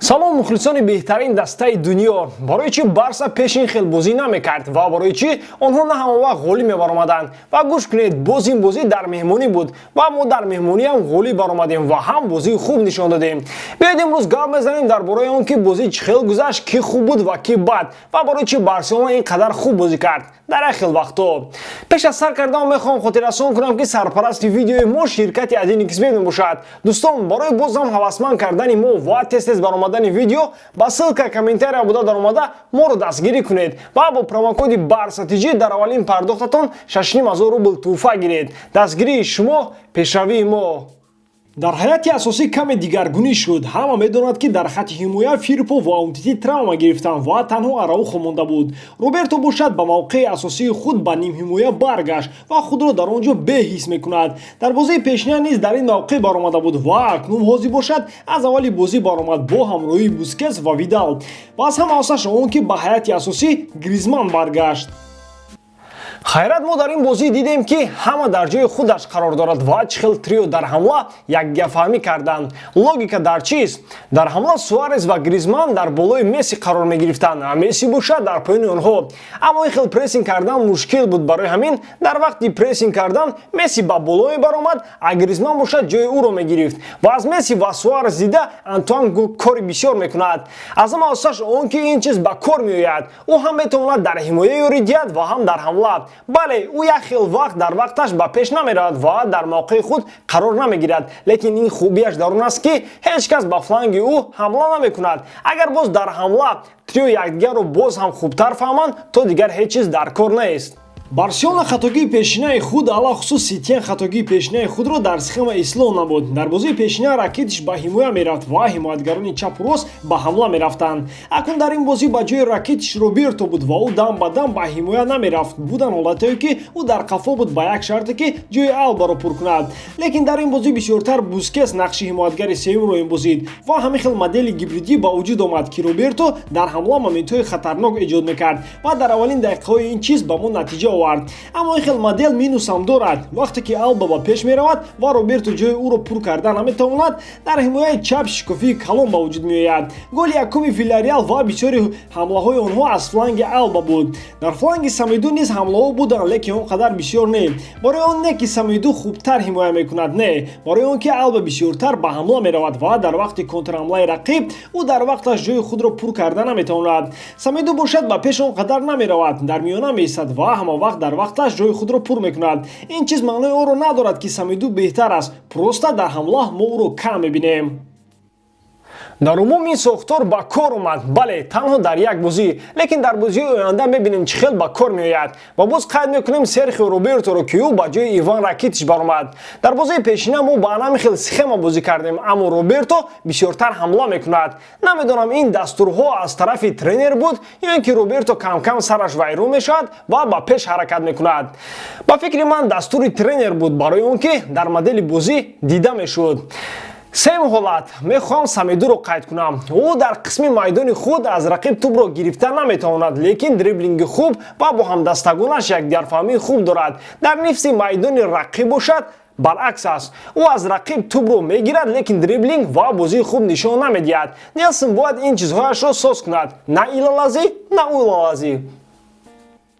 Салом, мухлисони беҳтарин дастаи дунё! Барои чӣ Барса пеш ин хел бозӣ намекард ва барои чӣ онҳо на ҳама вақт ғолиб мебаромаданд? Ва гӯш кунед, боз ин бозӣ дар меҳмонӣ буд ва мо дар меҳмониам ғолиб баромадем ва ҳам бозии хуб нишон додем. Биёед, имрӯз гап мезанем дар бораи он, ки бозӣ чӣ хел гузашт, кӣ хуб буд ва кӣ бад ва барои чӣ Барселона ин қадар хуб бозӣ кард дар як хел вақтҳо. Пеш аз сар кардан мехоҳам хотиррасон кунам, ки сарпарасти видеои мо ширкати 1xBet мебошад. Дӯстон, барои бозам ҳавасманд кардани мо ва тез тез баромадани видео ба ссылка комментария буда даромада моро дастгирӣ кунед ва бо промокоди БАРСАТИЖ дар аввалин пардохтатон 6500 рубл тӯҳфа гиред. Дастгирии шумо — пешравии мо. Дар ҳайати асосӣ каме дигаргунӣ шуд. Ҳама медонад, ки дар хати ҳимоя Фирпо ва Умтити травма гирифтанд ва танҳо Араухо монда буд. Роберто бошад, ба мавқеи асосии худ, ба нимҳимоя баргашт ва худро дар он ҷо беҳ ҳис мекунад. Дар бозии пешина низ дар ин мавқеъ баромада буд ва акнун ҳозир бошад, аз аввали бозӣ баромад бо ҳамроҳии Бускес ва Видал. Ва аз ҳама осаш он, ки ба ҳайати асосӣ Гризман баргашт. Хайрат, мо дар ин бозӣ дидем, ки ҳама дар ҷои худаш қарор дорад ва чӣ хел трио дар ҳамла якгафаҳмӣ карданд. Логика дар чист? Дар ҳамла Суарес ва Гризман дар болои Месси қарор мегирифтанд, а Месси бошад, дар поёни онҳо. Аммо ин хел прессинг кардан мушкил буд. Барои ҳамин дар вақти прессинг кардан Месси ба боло мебаромад, а Гризман бошад, ҷои ӯро мегирифт ва аз Месси ва Суарес дида Антуан кори бисёр мекунад. Аз ҳама осаш он, ки ин чиз ба кор меояд. Ӯ ҳам метавонад дар ҳимоя ёрӣ диҳад ва ҳам дар ҳамла. Бале, ӯ як хел вақт дар вақташ ба пеш намеравад ва дар мавқеи худ қарор намегирад, лекин ин хубиаш дар он аст, ки ҳеҷ кас ба фланги ӯ ҳамла намекунад. Агар боз дар ҳамла трио якдигарро боз ҳам хубтар фаҳманд, то дигар ҳеҷ чиз дар кор нест. Барселона хатогии пешинаи худ, алахусус Сетиен хатогии пешинаи худро дар схема ислоҳ намуд. Дар бозии пешина Ракитиш ба ҳимоя мерафт ва ҳимоятгарони чапу рост ба ҳамла мерафтанд. Акнун дар ин бозӣ ба ҷои Ракитиш Роберто буд ва ӯ дам ба дам ба ҳимоя намерафт. Буданд ҳолатҳое, ки ӯ дар қафо буд, ба як шарте, ки ҷои Албаро пур кунад. Лекин дар ин бозӣ бисёртар Бускес нақши ҳимоятгари сеюмро имбозид ва ҳамин хел модели гибридӣ ба вуҷуд омад, ки Роберто дар ҳамла моментҳои хатарнок эҷод мекард ва дар аввалин дақиқаҳои ин чиз ба мо натиҷа овард. Аммо ин хел модел минусам дорад. Вақте ки Алба ба пеш меравад ва Роберто ҷои ӯро пур карда наметавонад, дар ҳимояи чап шикофии калон ба вуҷуд меояд. Голи якуми Вилареал ва бисёри ҳамлаҳои онҳо аз фланги Алба буд. Дар фланги Самеду низ ҳамлаҳо буданд, лекин он қадар бисёр не. Барои он не, ки Самеду хубтар ҳимоя мекунад, не, барои он ки Алба бисёртар ба ҳамла меравад ва дар вақти контрҳамлаи рақиб ӯ дар вақташ ҷои худро пур карда наметавонад. Самеду бошад, ба пеш он қадар намеравад, дар миёна меистад ва ҳама вақт дар вақташ ҷои худро пур мекунад. Ин чиз маънои онро надорад, ки Самеду беҳтар аст, просто дар ҳамла мо ӯро кам мебинем. Дар умум ин сохтор ба кор омад. Бале, танҳо дар як бозӣ, лекин дар бозии оянда мебинем, чӣ хел ба кор меояд. Ва боз қайд мекунем Серхио Роберторо, ки ӯ ба ҷои Иван Ракитиш баромад. Дар бозии пешина мо ба ҳамин хел схема бозӣ кардем, аммо Роберто бисёртар ҳамла мекунад. Намедонам, ин дастурҳо аз тарафи тренер буд ё ин ки Роберто камкам сараш вайрон мешавад ва ба пеш ҳаракат мекунад. Ба фикри ман, дастури тренер буд, барои он ки дар модели бозӣ дида мешуд. Сеюм ҳолат, мехоҳам Самедуро қайд кунам. Ӯ дар қисми майдони худ аз рақиб тӯбро гирифта наметавонад, лекин дриблинги хуб ва бо ҳамдастагонаш якдигарфаҳмии хуб дорад. Дар нифси майдони рақиб бошад, баръакс аст. Ӯ аз рақиб тӯбро мегирад, лекин дриблинг ва бозии хуб нишон намедиҳад. Нелсон бояд ин чизҳояшро соз кунад: на илалазӣ, на улалазӣ.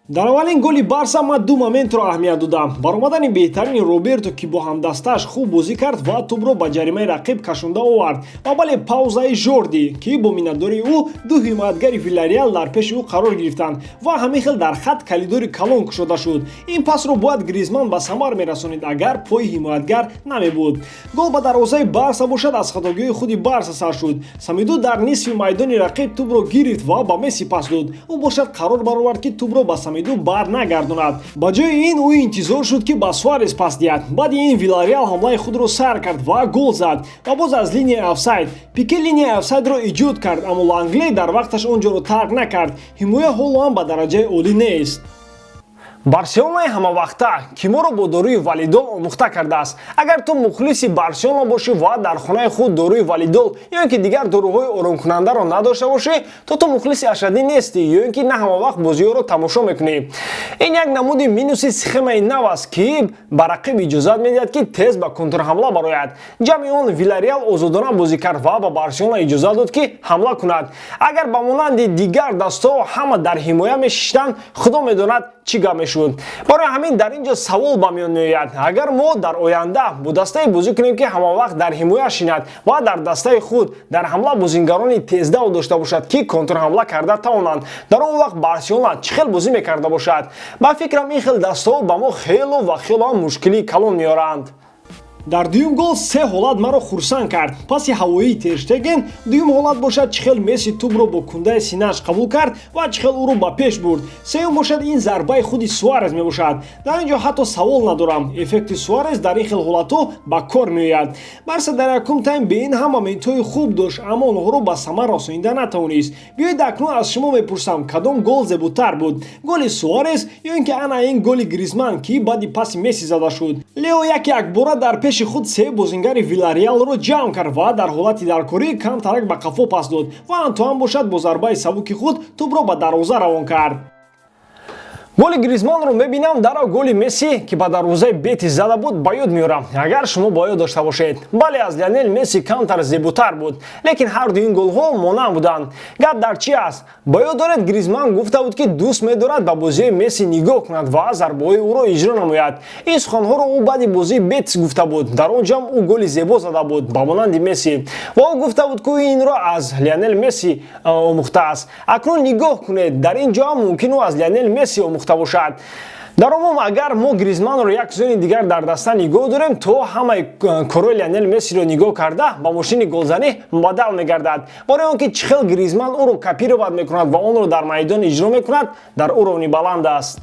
Дар аввалин голи Барса ман ду моментро аҳамият додам: баромадани беҳтарини Роберто, ки бо ҳамдастааш хуб бозӣ кард ва тӯбро ба ҷаримаи рақиб кашонда овард, ва бале, паузаи Жорди, ки бо миннатдории ӯ ду ҳимоятгари Вилареал дар пеши ӯ қарор гирифтанд ва ҳамин хел дар хат калидори калон кушода шуд. Ин пасро бояд Гризман ба самар мерасонид, агар пои ҳимоятгар намебуд. Гол ба дарвозаи Барса бошад, аз хатогиҳои худи Барса сар шуд. Самеду дар нисфи майдони рақиб тӯбро гирифт ва ба Месси пас дод. Ӯ бошад, қарор баровард, ки тӯбро ба Самеду бар нагардонад. Ба ҷои ин ӯ интизор шуд, ки ба Суарес пас диҳад. Баъди ин Вилареал ҳамлаи худро сар кард ва гол зад ва боз аз линияи офсайд. Пике линияи офсайдро эҷод кард, аммо Лангле дар вақташ он ҷоро тарк накард. Ҳимоя ҳоло ҳам ба дараҷаи олӣ нест. Барселонаи ҳамавақта, ки моро бо доруи валидол омӯхта кардааст. Агар ту мухлиси Барселона бошӣ ва дар хонаи худ доруи валидол ё ин ки дигар доруҳои оромкунандаро надошта бошӣ, то ту мухлиси ашаддӣ нестӣ ё ин ки на ҳамавақт бозиҳоро тамошо мекунӣ. Ин як намуди минуси схемаи нав аст, ки ба рақиб иҷозат медиҳад, ки тез ба контрҳамла барояд. Ҷамъи он Вилареал озодона бозӣ кард ва ба Барселона иҷозат дод, ки ҳамла кунад. Агар ба монанди дигар дастаҳо ҳама дар ҳимоя мешиштанд, худо медонад, чӣ гап мешуд. Барои ҳамин дар ин ҷо савол ба миён меояд: агар мо дар оянда бо дастае бозӣ кунем, ки ҳамавақт дар ҳимоя шинад ва дар дастаи худ дар ҳамла бозингарони тездав дошта бошад, ки контрҳамла карда тавонанд, дар он вақт Барселона чӣ хел бозӣ мекарда бошад? Ба фикрам, ин хел дастаҳо ба мо хело ва хело ҳам мушкилии калон меоранд. Дар дуюм гол се ҳолат маро хурсанд кард: паси ҳавоии Терштеген, дуюм ҳолат бошад, чӣ хел Месси тӯбро бо кундаи синааш қабул кард ва чӣ хел ӯро ба пеш бурд, сеюм бошад, ин зарбаи худи Суарез мебошад. Дар ин ҷо ҳатто савол надорам, эффекти Суарез дар ин хел ҳолатҳо ба кор меояд. Барса дар якум тайм бе ин ҳам моментҳои хуб дошт, аммо онҳоро ба самар расонида натавонист. Биёед, акнун аз шумо мепурсам: кадом гол зеботар буд, голи Суарез ё ин ки ана ин голи Гризман, ки баъди паси Месси зада шуд? Лео яке якбора дар пеши худ се бозингари Вилареалро ҷамъ кард ва дар ҳолати даркорӣ камтарак ба қафо пас дод ва Антуан бошад, бо зарбаи сабуки худ тӯбро ба дарвоза равон кард. Голи Гризманро мебинам, дарав голи Месси, ки ба дарвозаи Бетис зада буд, ба ёд меорам. Агар шумо ба ёд дошта бошед, бале, аз Лионел Месси камтар зеботар буд, лекин ҳарду ин голҳо монанд буданд. Гап дар чи аст? Ба ёд доред, Гризман гуфта буд, ки дӯст медорад ба бозии Месси нигоҳ кунад ва зарбаҳои ӯро иҷро намояд. Ин суханҳоро ӯ баъди бозии Бетис гуфта буд. Дар он ҷамъ ӯ голи зебо зада буд ба монанди Месси ва ӯ гуфта буд, ки инро аз Лионел Месси омӯхтааст. Акнун нигоҳ кунед, дар ин ҷо ҳам мумкин ӯ аз Лионел Месси омӯхта бошад. Дар умум, агар мо Гризманро як сезони дигар дар даста нигоҳ дорем, то ҳамаи корҳои Лионел Мессиро нигоҳ карда, ба мошини голзанӣ мубаддал мегардад, барои он ки чӣ хел Гризман ӯро копировать мекунад ва онро дар майдон иҷро мекунад, дар уровни баланд аст.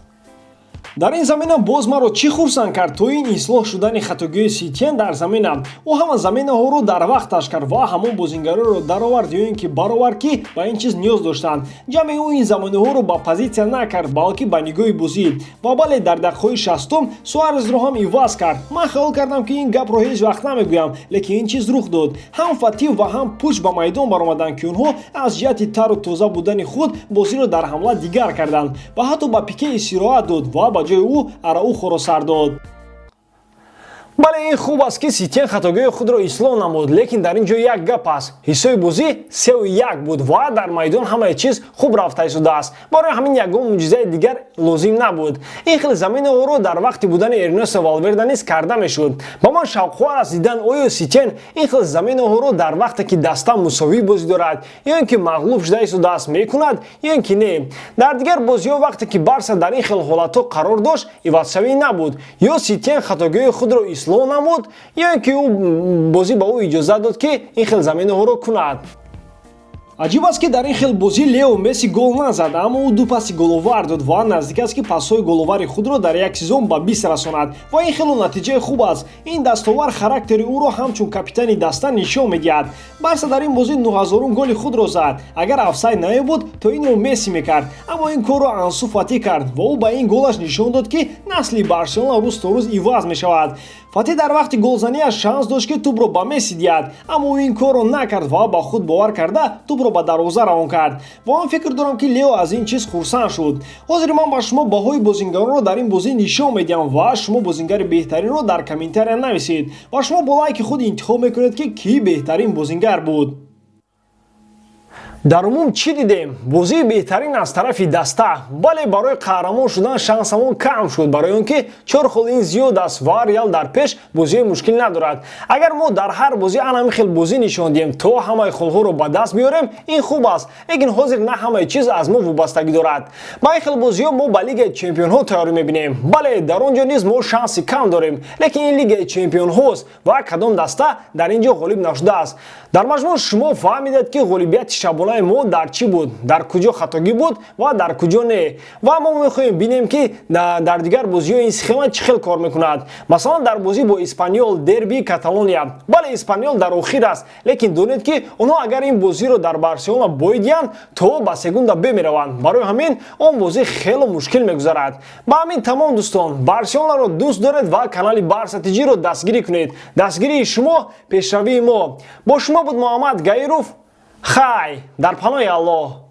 Дар ин замина боз маро чӣ хурсанд кард, то ин ислоҳ шудани хатогиҳои Ситен дар замина. Ӯ ҳама заменаҳоро дар вақташ кард ва ҳамон бозингароро даровард ё ин ки баровард, ки ба ин чиз ниёз доштанд. Ҷамъи ӯ ин заменаҳоро ба позитсия накард, балки ба нигоҳи бозӣ. Ва бале, дар дақиқаҳои 60-ум Суарезро ҳам иваз кард. Ман хаёл кардам, ки ин гапро ҳеҷ вақт намегӯям, лекин ин чиз рух дод. Ҳам Фатӣ ва ҳам Пуч ба майдон баромаданд, ки онҳо аз ҷиҳати тару тоза будани худ бозиро дар ҳамла дигар карданд ва ҳатто ба Пике истироҳат дод ва ба ҷои ӯ Араухоро сар дод. Бале, ин хуб аст, ки Ситен хатогиҳои худро ислоҳ намуд, лекин дар ин ҷо як гап аст: ҳиссои бозӣ 3-1 буд ва дар майдон ҳамаи чиз хуб рафта истодааст. Барои ҳамин ягон мӯъҷизаи дигар лозим набуд. Ин хел заменаҳоро дар вақти будани Эрнесто Валверда низ карда мешуд. Ба ман шавқовар аст дидан, оё Ситен ин хел заменаҳоро дар вақте ки даста мусовӣ бозӣ дорад ё ин ки мағлуб шуда истодааст, мекунад ё ин ки не. Дар дигар бозиҳо, вақте ки Барса дар ин хел ҳолатҳо қарор дошт, ивазшавӣ набуд. Ё Ситен хатогиҳои худро ислоҳ намуд, ё ин ки ӯ бозӣ ба ӯ иҷозат дод, ки ин хел заменаҳоро кунад. Аҷиб аст, ки дар ин хел бозӣ Лео Месси гол назад, аммо ӯ ду паси головар дод ва наздик аст, ки пасҳои головари худро дар як сезон ба 20 расонад ва ин хело натиҷаи хуб аст. Ин дастовар характери ӯро ҳамчун капитани даста нишон медиҳад. Барса дар ин бозӣ 9000-ум голи худро зад. Агар офсайд намебуд, то инро Месси мекард, аммо ин корро Ансу Фатӣ кард ва ӯ ба ин голаш нишон дод, ки насли Барселона рӯз то рӯз иваз мешавад. Фатӣ дар вақти голзанияш шанс дошт, ки тӯбро ба Месси диҳад, аммо ӯ ин корро накард ва ба худ бовар карда, тӯбро ба дарвоза равон кард. Ва ман фикр дорам, ки Лео аз ин чиз хурсанд шуд. Ҳозир ман ба шумо баҳои бозингаронро дар ин бозӣ нишон медиҳам ва шумо бозингари беҳтаринро дар комментария нависед ва шумо бо лайки худ интихоб мекунед, ки кӣ беҳтарин бозингар буд. Дар умум чӣ дидем? Бозии беҳтарин аз тарафи даста. Бале, барои қаҳрамон шудан шансамон кам шуд, барои он ки чор хол ин зиёд аст ва Реал дар пеш бозиҳои мушкил надорад. Агар мо дар ҳар бозӣ ана хел бозӣ нишон диҳем, то ҳамаи холҳоро ба даст биёрем, ин хуб аст, лекин ҳозир на ҳамаи чиз аз мо вобастагӣ дорад. Ба ин хел бозиҳо мо ба Лигаи чемпионҳо тайёрӣ мебинем. Бале, дар он ҷо низ мо шанси кам дорем, лекин ин Лигаи чемпионҳост ва кадом даста дар ин ҷо ғолиб нашудааст? Дар маҷмӯъ, шумо фаҳмидед, ки ғолибияти шабонаи Мақолаи мо дар чӣ буд, дар куҷо хатогӣ буд ва дар куҷо не. Ва мо мехоҳем бинем, ки дар дигар бозиҳо ин схема чӣ хел кор мекунад. Масалан, дар бозӣ бо Эспаньол, дерби Каталония. Бале, Эспаньол дар охир аст, лекин донед, ки онҳо агар ин бозиро дар Барселона бой диҳанд, то ба Сегунда Б мераванд. Барои ҳамин он бозӣ хело мушкил мегузарад. Ба ҳамин тамом, дӯстон. Барселонаро дӯст доред ва канали Барса ТЖро дастгирӣ кунед. Дастгирии шумо пешравии мо. Бо шумо буд Муҳаммад Гаиров. Хай, дар паноҳи Аллоҳ.